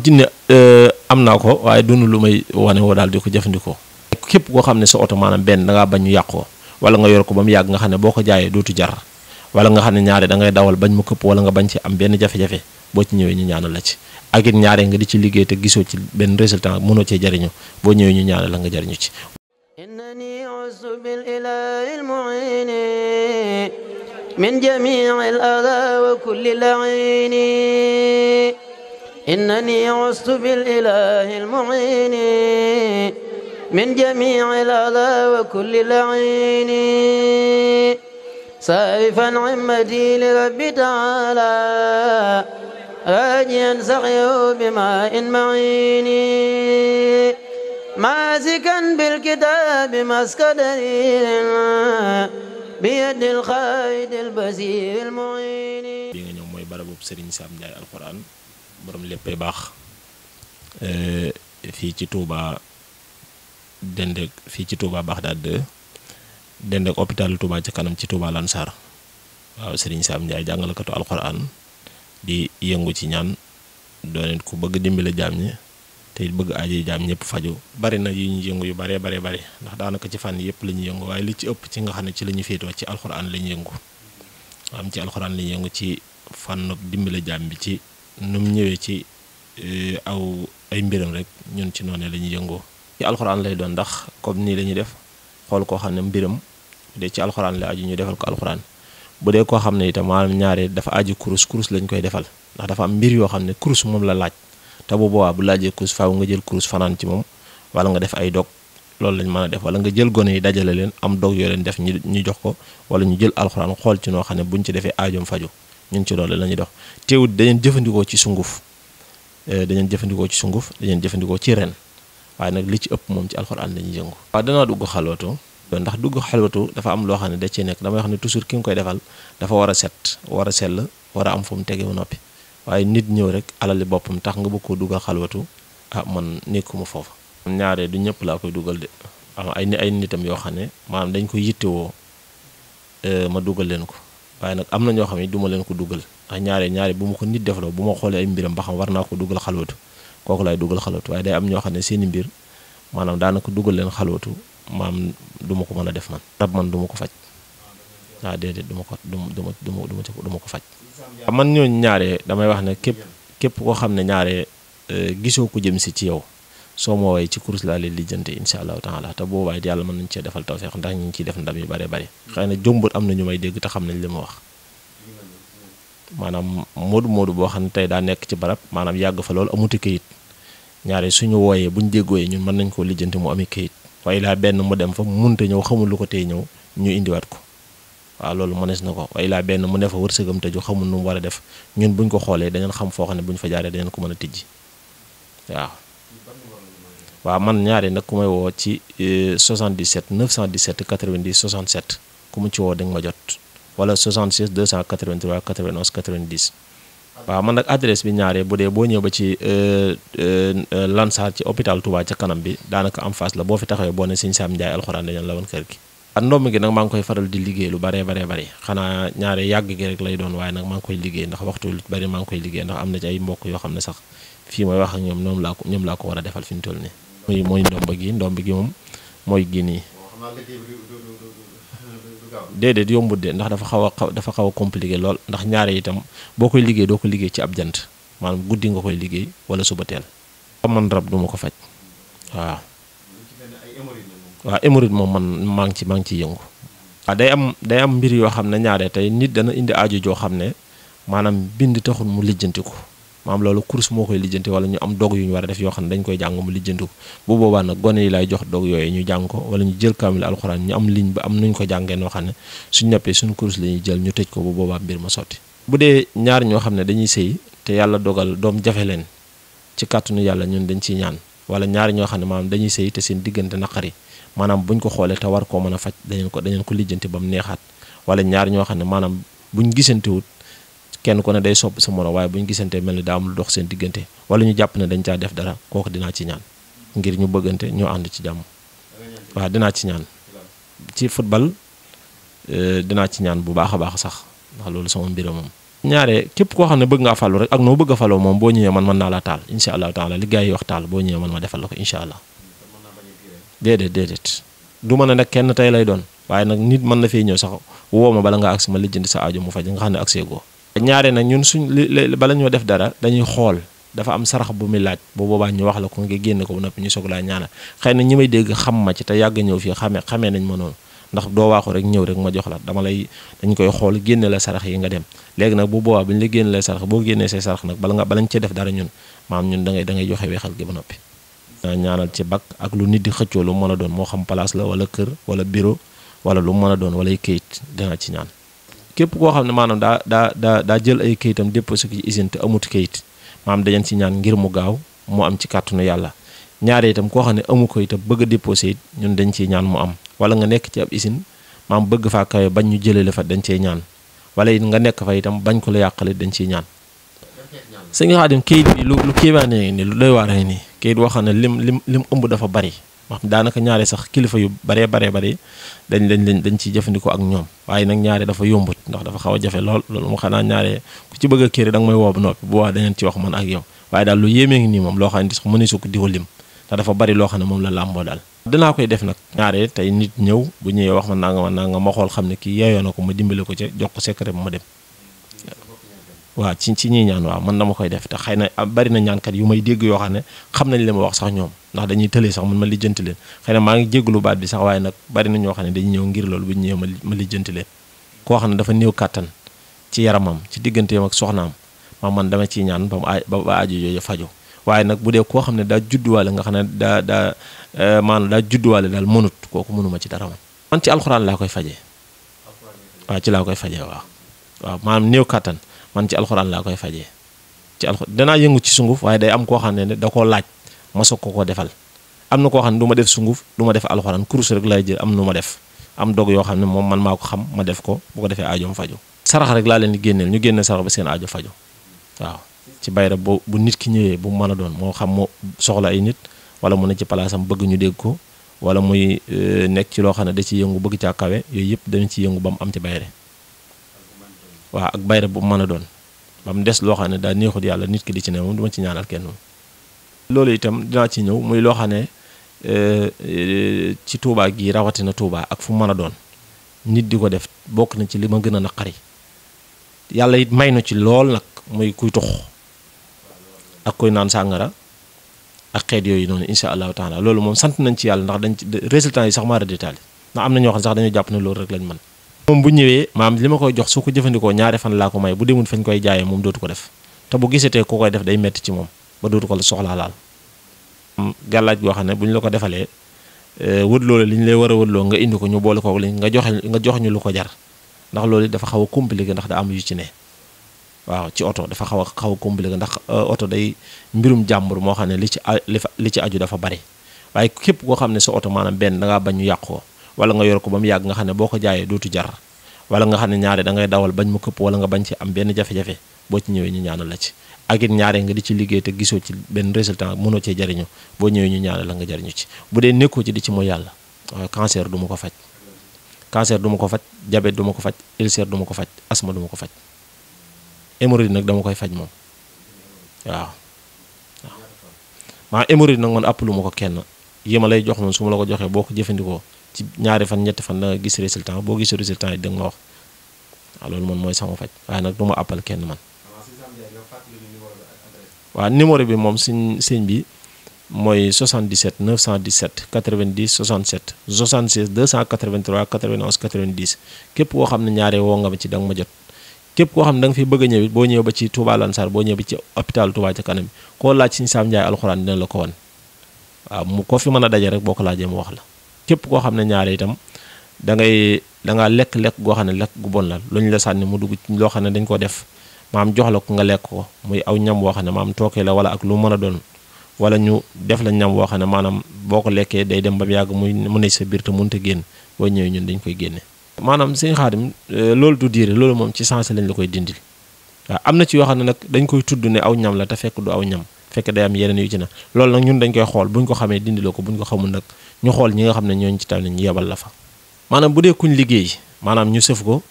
jinne am naa ko waaye dunu lu may wane woo daal di ko jëfandikoo. képp koo xam ne sa oto maanaam benn da ngaa bañ ñu yàq ko wala nga yor ko ba mu yàgg nga xam ne boo ko jaayee dootu jar wala nga xam ne ñaare da ngay dawal bañ mu këpp wala nga bañ ci am benn jafe-jafe boo ci ñëwee ñu ñaanal la ci. ak it ñaare nga di ci liggéey te gisoo ci benn résultat mënoo cee jariñu boo ñëwee ñu ñaanal la nga jariñu ci. innani ustu bil ilahi al mu'in min jami' al adha wa kulli la'in innani ustu bil ilahi al mu'in min jami' al adha wa kulli la'in saifan immati li rabbi ta'ala راجيا سقيه بماء معين ماسكا بالكتاب مسك دليل بيد الخالد البصير المعين. bi nga ñëw mooy barabu Serigne Sam Ndiaye alxuraan borom Leepay Bakh fii ci Touba dendek fii ci Touba Bagdad 2 dendek hôpital Touba ca kanam ci Touba Lansar waaw Serigne Sam Ndiaye jàngalekatu alxuraan di yëngu ci ñaan doon ku bëgg dimbale jaam ñi te bëgg aaji jaam ñëpp faju bari na yu ñu yëngu yu bare ndax daanaka ci fànn yëpp la ñu yëngu waaye li ci ëpp ci nga xam ne ci la ñu féetoo ci alxuraan la ñu yëngu am ci alxuraan la ñu yëngu ci fànn dimbale jaam bi ci nu mu ñëwee ci ay mbiram rek ñun ci noonu la ñuy yëngoo ci alxuraan lay doon ndax comme nii la ñuy def xool koo xam ne mbiram de ci alxuraan la aju ñu defal ko alxuraan bu dee koo xam ne itam maanaam ñaare dafa aju kurus lañ koy defal ndax dafa am mbir yoo xam ne kurus moom la laaj te bu boobaa bu laajee kurus faaw nga jël kurus fanaan ci moom wala nga def ay dog loolu lañ mën a def wala nga jël gone yi dajale leen am dog yoo leen def ñu jox ko wala ñu jël alxuraan xool ci noo xam ne buñ ci defee aajoom faju ñun ci loolu la ñuy dox teewut dañeen jëfandikoo ci sunguf dañeen jëfandikoo ci ren waaye nag li ci ëpp moom ci alxuraan la ñuy yëngu. waaw danaa dugg xalwatu ndax dugg xalwatu dafa am loo xam ne da cee nekk damay wax ne toujours ki nga koy defal dafa war a set war a sell war a am fu mu tege noppi waaye nit ñëw rek alali boppam tax nga bëgg koo dugal xalwatu man nekkuma foofa. ñaare du ñëpp laa koy dugal de ay nitam yoo xam ne maanaam dañ ko yittewoo ma dugal leen ko waaye nag am na ñoo xam ne du ma leen ko dugal ndax ñaare bu ma ko nit defloo bu ma xoolee ay mbiram ba xam war naa ko dugal xalwatu kooku laay dugal xalwatu waaye day am ñoo xam ne seeni mbir maanaam daanaka dugal leen xalwatu maam du ma ko mën a def man rab man du ma ko faj waaw déedéet du ma ko faj man ñooñu ñaare damay wax ne képp koo xam ne ñaare gisoo ko jëm si ci yow soo ma woowee ci kurus laa leen lijjante insha allahu taala te boobaay yàlla mën nañu cee defal tawfeex ndax ñu ngi ciy def ndam yu bare xëy na jombut am na ñu may dégg te xam nañ li ma wax maanaam moodu boo xam ne tey daa nekk ci barab maanaam yàgg fa loolu amuti kayit ñaare suñu wooyee buñ déggooyee ñun mën nañ koo lijjante mu ami kayit waaye laa benn mu dem fa mu munta ñëw xamul lu ko tey ñëw ñu indiwaat ko waaw loolu mënees na ko waaye laa benn mu ne fa wërsëgam tëju xamul nu mu war a def ñun buñ ko xoolee dañu xam foo xam ne buñ fa jaaree dañu ko mën a tijji waaw man ñaare nag ku may woo ci 77 917 90 67 ku mu ci woo da nga ma jot wala 76 283 91 90 waaw man nag adresse bi ñaare bu dee boo ñëw ba ci Lansar ci hôpital Touba ca kanam bi daanaka am face la boo fi taxawee boo ne Serigne Sam Ndiaye alxuraan dañu la woon kër gi. ndomb gi nag maa ngi koy faral di liggéey lu bari xanaa ñaare yàgg gi rek lay doon waaye nag maa ngi koy liggéey ndax waxtu lu bari maa ngi koy liggéey ndax am na ci ay mbokk yoo xam ne sax fii may wax ak ñoom ñoom laa ko war a defal fi ñu toll nii. mooy ndomb gi moom mooy gi nii. déedéet yombut de ndax dafa xaw a compliqué lool ndax ñaare itam boo koy liggéey doo ko liggéey ci ab jant maanaam guddi nga koy liggéey wala suba teel. man rab du ma ko faj waaw. waaw hémorroïde moom man maa ngi ciy yëngu. waaw day am mbir yoo xam ne ñaare tey nit dana indi aajo joo xam ne maanaam bind taxul mu lijjanti ko maanaam loolu course moo koy lijjanti wala ñu am dog yu ñu war a def yoo xam ne dañ koy jàng mu lijjanti ko bu boobaa nag gone yi lay jox dog yooyu ñu jàng ko wala ñu jël kaamil alxuraan ñu am ligne ba am nuñ ko jàngee noo xam ne suñ noppee suñ course la ñuy jël ñu tëj ko bu boobaa mbir ma sotti. bu dee ñaar ñoo xam ne dañuy sëy te yàlla dogal doom jafe leen ci kàttanu yàlla ñun dañ ciy ñaan wala ñaar ñoo xam ne maanaam dañuy sëy te seen diggante naqari maanaam buñ ko xoolee te war koo mën a faj dañeen ko lijjanti ba mu neexaat wala ñaar ñoo xam ne maanaam buñ gisantewut kenn ku ne day sopp sa moroom waaye buñ gisantee mel ni daa am lu dox seen diggante wala ñu jàpp ne dañ caa def dara kooku dinaa ci ñaan ngir ñu bëggante ñu ànd ci jàmm waaw dinaa ci ñaan ci football dinaa ci ñaan bu baax a baax sax ndax loolu sama mbir moom ñaare képp koo xam ne bëgg ngaa falu rek ak noo bëgg a faloo moom boo ñëwee man mën naa laa taal incha allahu taala li gars yi wax taal boo ñëwee man ma defal la ko incha allah. déedéet du mën a nag kenn tey lay doon waaye nag nit mën na fee ñëw sax woo ma bala nga agsi ma lijjanti sa aajo mu faj nga xam ne agsee goo. ñaare nag ñun suñ bala ñoo def dara dañuy xool dafa am sarax bu muy laaj bu boobaa ñu wax la ko nga génne ko bu noppi ñu soog laa ñaanal xëy na ñi may dégg xam ma ci te yàgg ñëw fii xamee nañ ma noonu ndax doo waaxu rek ñëw rek ma jox la dañ koy xool génne la sarax yi nga dem léegi nag bu boobaa bu ñu la génne la sarax boo génnee say sarax nag balañ cee def dara ñun maam ñun da ngay joxe weexal gi ba noppi. ñaanal ci Bakh ak lu nit di xëccoo lu mën a doon moo xam place la wala kër wala bureau wala lu mën a doon wala ay kayit dina ci ñaan képp koo xam ne maanaam daa jël ay kayitam déposé ko ci usine te amut kayit maam dañu ci ñaan ngir mu gaaw mu am ci kàttanu yàlla ñaare itam koo xam ne amu ko itam bëgg a déposé it ñun dañ ciy ñaan mu am wala nga nekk ci ab usine maam bëgg faa kawe bañ ñu jëlee la fa dañ cey ñaan wala it nga nekk fa itam bañ ko la yàqale dañ ciy ñaan. sëñ Xaadim kayit bi lu kéemaane ni lu doy waar nii kayit boo xam ne lim ëmb dafa bari wax daanaka ñaare sax kilifa yu bari dañ ciy jëfandikoo ak ñoom waaye nag ñaare dafa yombut ndax dafa xaw a jafe loolu mu xanaa ñaare ku ci bëgg a kii da nga may woo ba noppi bu waa dañeen ci wax man ak yow waaye daal lu yéemee ngi nii moom loo xam ne sax mëneesu ko di ko lim ndax dafa bari loo xam ne moom la làmboo daal. dinaa koy def nag ñaare tey nit ñëw bu ñëwee wax ma nanga ma xool xam ne kii yeeyoo na ko ma dimbale ko ca jox ko secret bu ma dem waaw ci ñii ñaan waaw man dama koy def te xëy na bari na ñaankat yu may dégg yoo xam ne xam nañ li ma wax sax ñoom ndax dañuy tëlee sax man ma lijjanti leen xëy na maa ngi jégglu baat bi sax waaye nag bari na ñoo xam ne dañuy ñëw ngir loolu bu ñu ñëwee ma lijjanti leen koo xam ne dafa néew kàttan ci yaramam ci digganteem ak soxnaam man dama ciy ñaan ba aajo yooyu faju waaye nag bu dee koo xam ne daa judduwaale nga xam ne maanaam daa judduwaale daal mënut kooku mënuma ci dara man ci alxuraan laa koy fajee waaw ci laa koy fajee waaw maanaam néew kàttan man ci alxuraan laa koy fajee danaa yëngu ci sunguf waaye day am koo xam ne da koo laaj ma soog ko defal am na koo xam ne du ma def sunguf du ma def alxuraan kurus rek lay jël am nu ma def am dog yoo xam ne moom man maa ko xam ma def ko bu ko defee aajoom faju sarax rek laa leen di génneel ñu génne sarax ba seen aajo faju waaw ci bayra bu nit ki ñëwee bu mu mën a doon moo xam mu soxla ay nit wala mu ne ci palaasam bëgg ñu dégg ko wala muy nekk ci loo xam ne da ci yëngu bëgg caa kawe yooyu yëpp dañu ci yëngu ba mu am ci bayre waaw ak bayra bu mën a doon ba mu des loo xam ne daa neexut yàlla nit ki di ci ne moom du ma ci ñaanal kenn moom loolu itam dinaa ci ñëw muy loo xam ne ci Touba gii rawatina Touba ak fu mu mën a doon nit di ko def bokk na ci li ma gën a naqari yàlla it may na ci lool nag muy kuy tux ak kuy naan sàngara ak xeet yooyu noonu incha allahu taala loolu moom sant nañ ci yàlla ndax dañ ci résultat yi sax maa détaillé ndax am na ñoo xam sax dañoo jàpp ne loolu rek lañ mën moom bu ñëwee maam li ma koy jox su ko jëfandikoo ñaari fan laa ko may bu demul fañ koy jaayee moom dootu ko def te bu gisatee ku koy def day metti ci moom ba dootu ko soxlaa laal gàllaaj goo xam ne bu ñu la ko defalee wët loolu li ñu lay war a wëtloo nga indi ko ñu boole ko li nga jox ñu lu ko jar ndax loolu dafa xaw a compliqué ndax da am yu ci ne waaw ci oto dafa xaw a compliqué ndax oto day mbirum jàmbur moo xam ne li ci aju dafa bari waaye képp koo xam ne sa oto maanaam benn da ngaa bañ ñu yàq ko wala nga yor ko ba mu yàgg nga xam ne boo ko jaayee dootu jar wala nga xam ne ñaare da ngay dawal bañ mu këpp wala nga bañ ci am benn jafe-jafe boo ci ñëwee ñu ñaanal la ci ak it ñaare nga di ci liggéey te gisoo ci benn résultat mënoo cee jariñu boo ñëwee ñu ñaanal la nga jariñu ci bu dee nekkoo ci di ci mooy yàlla cancer du ma ko faj diabète du ma ko faj ulcère du ma ko faj asma du ma ko faj hémorroïde nag dama koy faj moom waaw maa hémorroïde nag man àpp lu ma ko kenn yi ma lay jox moom su ma la ko joxee boo ko jëfandikoo ci ñaari fan ñetti fan da nga gis résultat boo gisee résultat yi da nga ma wax waaw loolu man mooy sama faj waaye nag du ma àppal kenn man waaw numéro bi moom sëñ bi mooy 77 917 90 67 76 283 91 90 képp koo xam ne ñaare woo nga ma ci da nga ma jot képp koo xam ne da nga fi bëgg a ñëw it boo ñëw ba ci Touba Lansar boo ñëw ba ci hôpital Touba ca kanam koo laaj Serigne Sam Ndiaye alxuraan dina la ko wan waaw mu ko fi mën a daje rek boo ko laajee mu wax la képp koo xam ne ñaare itam dangaa lekk goo xam ne lekk gu bon la lu ñu la sànni mu dugg loo xam ne dañ ko def maam jox la ko nga lekk ko muy aw ñam woo xam ne maam tookee la wala ak lu mën a doon wala ñu def la ñam woo xam ne maanaam boo ko lekkee day dem ba mu yàgg mu ne sa biir te mënut a génn boo ñëwee ñun dañ koy génne maanaam sëñ Xaadim loolu du diire loolu moom ci sensé lañ la koy dindil waaw am na ci yoo xam ne nag dañ koy tudd ne aw ñam la te fekk du aw ñam fekk day am yeneen yu ci na loolu nag ñun dañ koy xool buñ ko xamee dindiloo ko buñ ko xamul nag ñu xool ñi nga xam ne ñooñu ci tam ñu yebal la fa maanaam bu dee kuñ liggéey maanaam ñu sëf ko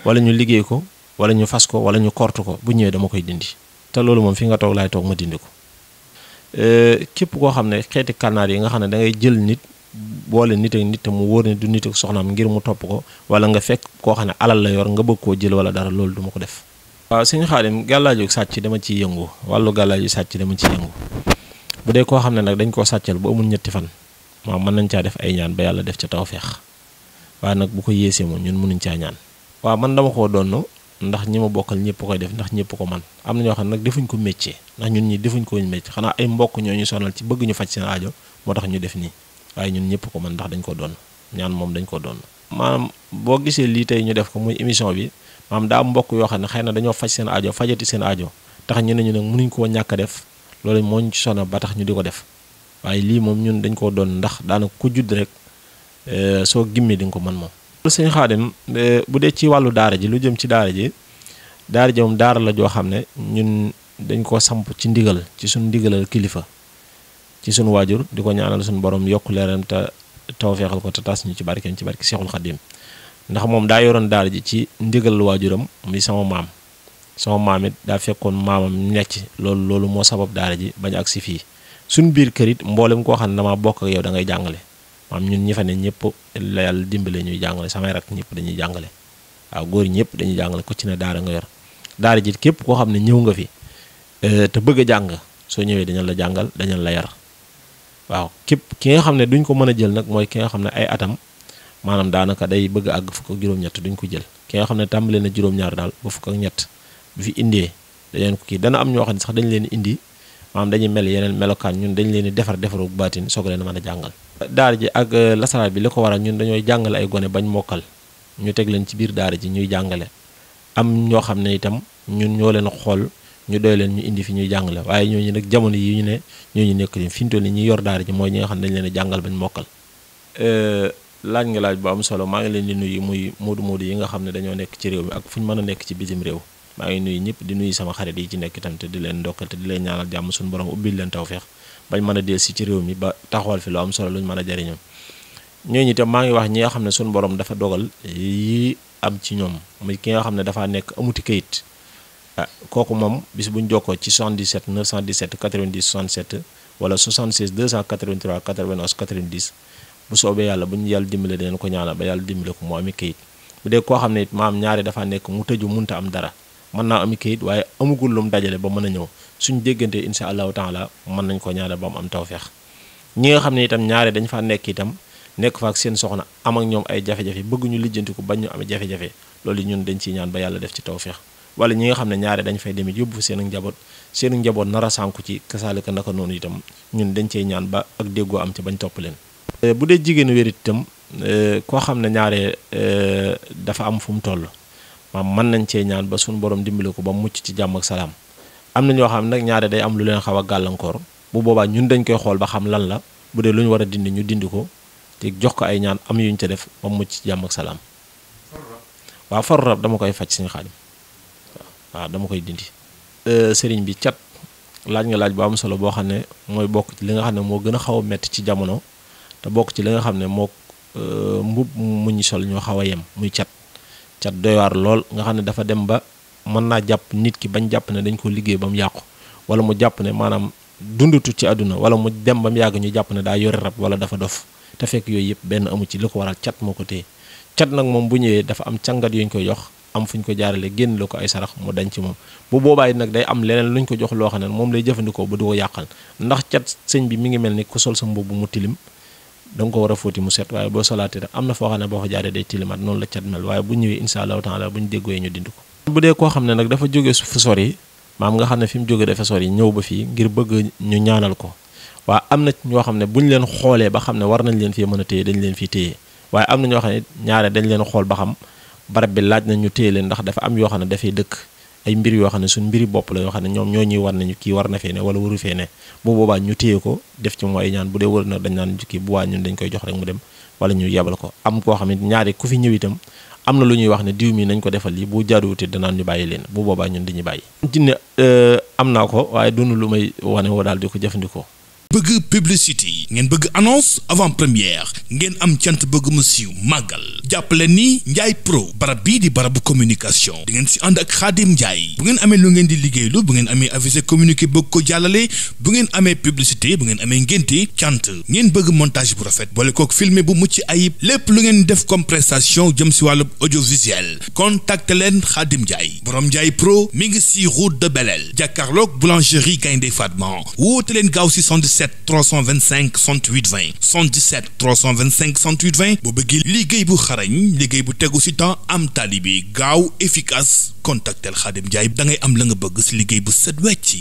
wala ñu liggéey ko wala ñu fas ko wala ñu kortu ko bu ñëwee dama koy dindi te loolu moom fi nga toog laay toog ma dindi ko. képp koo xam ne xeeti kànnaar yi nga xam ne da ngay jël nit boole nit ak nit te mu wóor ne du nit ak soxnaam ngir mu topp ko wala nga fekk koo xam ne alal la yor nga bëgg koo jël wala dara loolu duma ko def. waaw sëñ Xaadim gàllaaju sàcc dama ciy yëngu wàllu gàllaaju sàcc dama ciy yëngu bu dee koo xam ne nag dañ koo sàccal bu amul ñetti fan waaw mën nañ caa def ay ñaan ba yàlla def ca tawfeex waaye nag bu ko yéesee moom ñun mënuñ caa ñaan. waaw man dama koo doon ndax ñi ma bokkal ñëpp koy def ndax ñëpp ko man am na ñoo xam ne nag defuñ ko métier ndax ñun ñi defuñ ko métier xanaa ay mbokk ñoo ñu sonal ci bëgg ñu faj seen aajo moo tax ñu def nii waaye ñun ñëpp ko man ndax dañ ko doon ñaan moom dañ ko doon. maanaam boo gisee lii tey ñu def ko muy émission bi maanaam daa mbokk yoo xam ne xëy na dañoo faj seen aajo fajati seen aajo tax ñu ne ñu nag mënuñ koo ñàkk a def loolu moo ñu ci sonal ba tax ñu di ko def waaye lii moom ñun dañ koo doon ndax daanaka ku judd rek soo gimmee di nga ko mën moom. sëñ Xaadim bu dee ci wàllu daara ji lu jëm ci daara ji moom daara la joo xam ne ñun dañ koo samp ci ndigal ci suñu ndigalal kilifa ci suñu waajur di ko ñaanal suñu borom yokk leeram te tawfeexal ko te tas ñu ci barkeem ci barke Seexul Xaadim ndax moom daa yoroon daara ji ci ndigalal waajuram muy sama maam it daa fekkoon maamam necc loolu moo sabab daara ji bañ ak si fii suñu biir kër it mboolem koo xam ne dama bokk ak yow da ngay jàngale maam ñun ñi fa ne ñëpp la yàlla dimbale ñuy jàngale samay rak ñëpp dañuy jàngale waaw góor ñëpp dañuy jàngale ko ci ne daara nga yor daara ji képp koo xam ne ñëw nga fi te bëgg a jàng soo ñëwee dañu la jàngal dañu la yar waaw képp ki nga xam ne duñ ko mën a jël nag mooy ki nga xam ne ay atam maanaam daanaka day bëgg a àgg fukk ak juróom-ñett duñ ko jël ki nga xam ne tàmbalee na juróom-ñaar daal ba fukk ak ñett bu fi indee dañu ko kii dana am ñoo xam ne sax dañu leen indi maanaam dañuy mel yeneen melokaan ñun dañu leen di defaru baatin soog leen mën a jàngal. daara ji ak lasaraar bi li ko waral ñun dañooy jàngale ay gone bañ mokkal ñu teg leen ci biir daara ji ñuy jàngale am ñoo xam ne itam ñun ñoo leen xool ñu doy leen ñu indi fi ñuy jàngale waaye ñooñu nag jamono yi ñu ne ñooñu nekk ni fi ñu toll nii ñi yor daara ji mooy ñi nga xam ne dañ leen a jàngal bañ mokkal. laaj nga laaj bu am solo maa ngi leen di nuyu muy moodu yi nga xam ne dañoo nekk ci réew mi ak fu ñu mën a nekk ci bitim réew maa ngi nuyu ñëpp di nuyu sama xarit yi ci nekk itam te di leen ndokkal te di leen ñaanal jàmm suñu borom ubbil leen tawfeex bañ mën a dellusi ci réew mi ba taxawal fi lu am solo luñ mën a jariñoo ñooñu itam maa ngi wax ñi nga xam ne suñu borom dafa dogal yi am ci ñoom muy ki nga xam ne dafaa nekk amuti kayit kooku moom bis buñ jokkoo ci 77 917 90 67 wala 76 283 91 90 bu soobee yàlla bu ñu yàlla dimbale dinañ ko ñaanal ba yàlla dimbale ko mu ami kayit bu dee koo xam ne it maam ñaari dafaa nekk mu tëju munta am dara mën naa ami kayit waaye amugul lu mu dajale ba mën a ñëw suñ déggante insha allahu taala mën nañ ko ñaanal ba mu am tawfeex ñi nga xam ne itam ñaari dañ fa nekk itam nekk fa ak seen soxna am ak ñoom ay jafe-jafe bëgg ñu lijjanti ko bañ ñu amee jafe-jafe loolu ñun dañ ciy ñaan ba yàlla def ci tawfeex wala ñi nga xam ne ñaare dañ fay demit yóbbu seen njaboot nar a sànku ci kasaalika naka noonu itam ñun dañ cey ñaan ba ak déggoo am ci bañ topp leen bu dee jigéenu wérit itam koo xam ne ñaare dafa am fu mu toll maam mën nañ cee ñaan ba suñu borom dimbale ko ba mucc ci jàmm ak salaam am na ñoo xam ne nag ñaare day am lu leen xaw a gàllankoor bu boobaa ñun dañ koy xool ba xam lan la bu dee lu ñu war a dindi ñu dindi ko te jox ko ay ñaan am yuñ ca def ba mucc ci jàmm ak salaam waaw faru rab dama koy faj Sëñ Xaadim waaw dama koy dindi sëriñ bi cat laaj nga laaj bu am solo boo xam ne mooy bokk ci li nga xam ne moo gën a xaw a metti ci jamono te bokk ci li nga xam ne moo mbub mu ñu sol ñoo xaw a yem muy cat doy waar lool nga xam ne dafa dem ba mën naa jàpp nit ki bañ jàpp ne dañ ko liggéey ba mu yàqu wala mu jàpp ne maanaam dundatu ci àdduna wala mu dem ba mu yàgg ñu jàpp ne daa yore rab wala dafa dof te fekk yooyu yëpp benn amu ci li ko waral cat moo ko téye cat nag moom bu ñëwee dafa am càngat yu ñu koy jox am fu ñu ko jaarale génn la ko ay sarax mu dañ ci moom bu boobaa it nag day am leneen lu ñu ko jox loo xam ne moom lay jëfandikoo ba du ko yàqal ndax cat sëñ bi mi ngi mel ni ku sol sa mbubb mu tilim da nga ko war a fóoti mu set waaye boo solaatee rek am na foo xam ne boo ko jaaree day tilimat noonu la cat mel waaye bu ñëwee insha allahu taala bu ñu déggooyee ñu dindi ko bu dee koo xam ne nag dafa jóge fu sori maam nga xam ne fi mu jóge dafa sori ñëw ba fii ngir bëgg ñu ñaanal ko waaye am na ñoo xam ne bu ñu leen xoolee ba xam ne war nañ leen fii mën a téye dañ leen fii téye waaye am na ñoo xam ne ñaare dañ leen xool ba xam barab bi laaj nañ ñu téye leen ndax dafa am yoo xam ne dafay dëkk ay mbir yoo xam ne suñ mbiri bopp la yoo xam ne ñoom ñoo ñuy war nañu kii war na fee ne wala waru fee ne bu boobaa ñu téye ko def ci mooy ñaan bu dee wër na dañ naan kii bu waa ñun dañ koy jox rek mu dem wala ñu yebal ko am koo xam ne ñaari ku fi ñëw itam am na lu ñuy wax ne diw mi nañ ko defal lii bu jaaduwute danaan ñu bàyyi leen bu boobaa ñun dañuy bàyyi jinne am naa ko waaye dunu lu may wane woo daal di ko jëfandikoo bëgg publicité ngeen bëgg annonce avant première ngeen am cant bëgg mu siiw màggal jàppale ni Ndiaye Pro barab bii di barabu communication di ngeen si ànd ak Khadim Ndiaye bu ngeen amee lu ngeen di liggéeylu bu ngeen amee avisé communiqué bëgg ko jàllale bu ngeen amee publicité bu ngeen amee ngénte cant ngeen bëgg montage bu rafet boole kook filmé bu mucc ayib lépp lu ngeen def comme prestation jëm si wàllu audiovisuel contacte leen Khadim Ndiaye borom Ndiaye Pro mi ngi si route de Belel jàkkaarloog boulangerie Gaynde Fatma woote leen gaaw si 77 325 68 20 77 325 68 20 boo bëggee liggéey bu xarañ liggéey bu tegu si temps am talibi gaaw efficace contactel Khadim Ndiaye da ngay am la nga bëgg si liggéey bu set wecc